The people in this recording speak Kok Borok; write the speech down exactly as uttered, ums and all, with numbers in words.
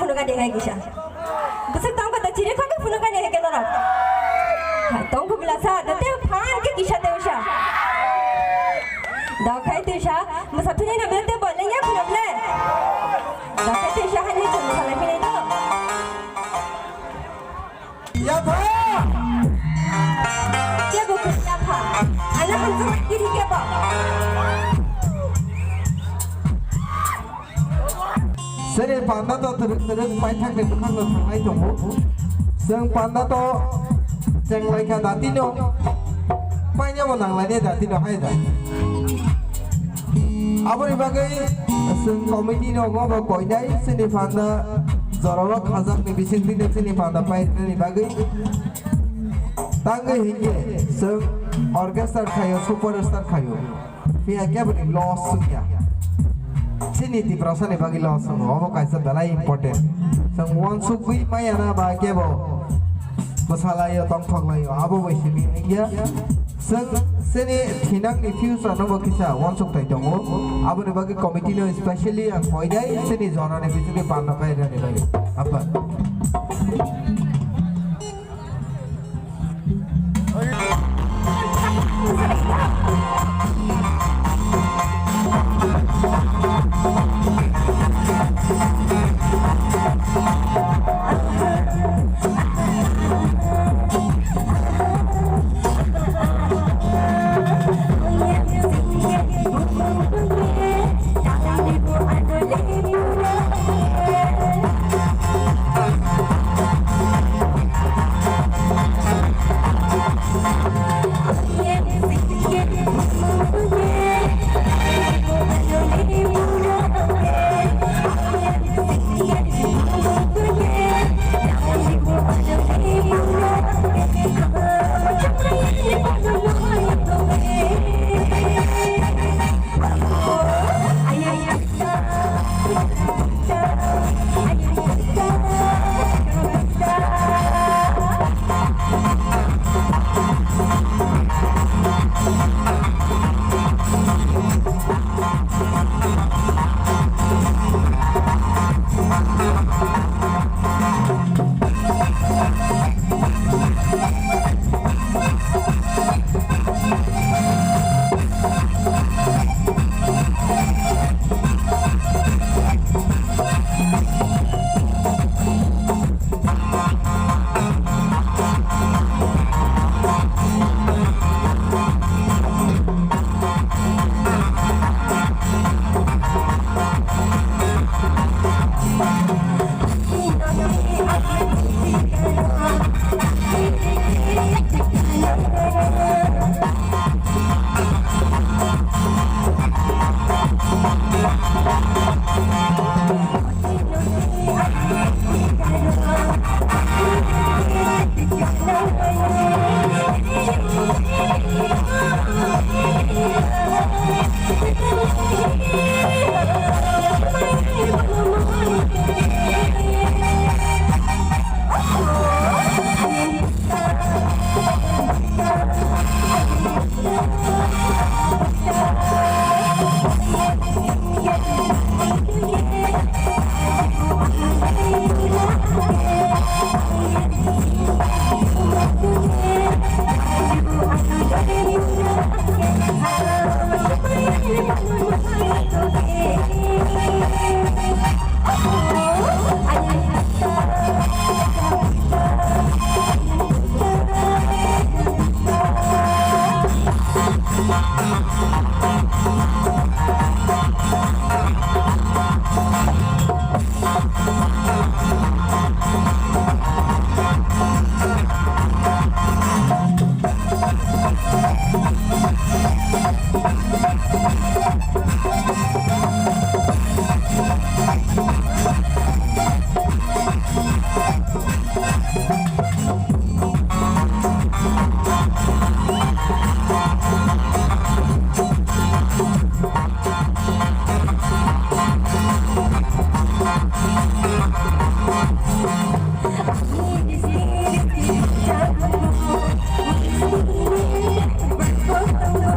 Phunukani hai kisa. Bwswk tongkha da chiri khokhe phunukani hai khe norok. Hai tongkha bila sa da te phan khe kisa te usa. Dokhai tuisa mwsa phini na bile te bo lengya phunuk le. Dokhai tuisa hai ni chwng mwsa lai phini to. Yapha! Kebo khe yapha. Ana hamjak kiri kebo. Sere panda to teruk teruk paithak ni bwkhak no thanglai tongo. Seng panda to chenglai kha dati no. Paina mo nanglai ne dati no hai da. Aboni bagwi chwng committee no omo bo koinai chini panda jorao khajak ni bising twi chini panda painani bagwi tangwi hinkhe chwng orchestra khayo, superstar khayo, phiya keboni loss wngya. Chini Tiprasa ni bagwi loss wngo, omo kaisa belai important. Chwng uansukgwi maya na ba kebo bwsalaio, tongthoklaio, abo bai simi wngya. Chwng chini thinangni future no bo kisa uansukthai tongo. Aboni bagwi committee no specially ang koinai chini jorani bisingtwi panda painani bagwi. Apa.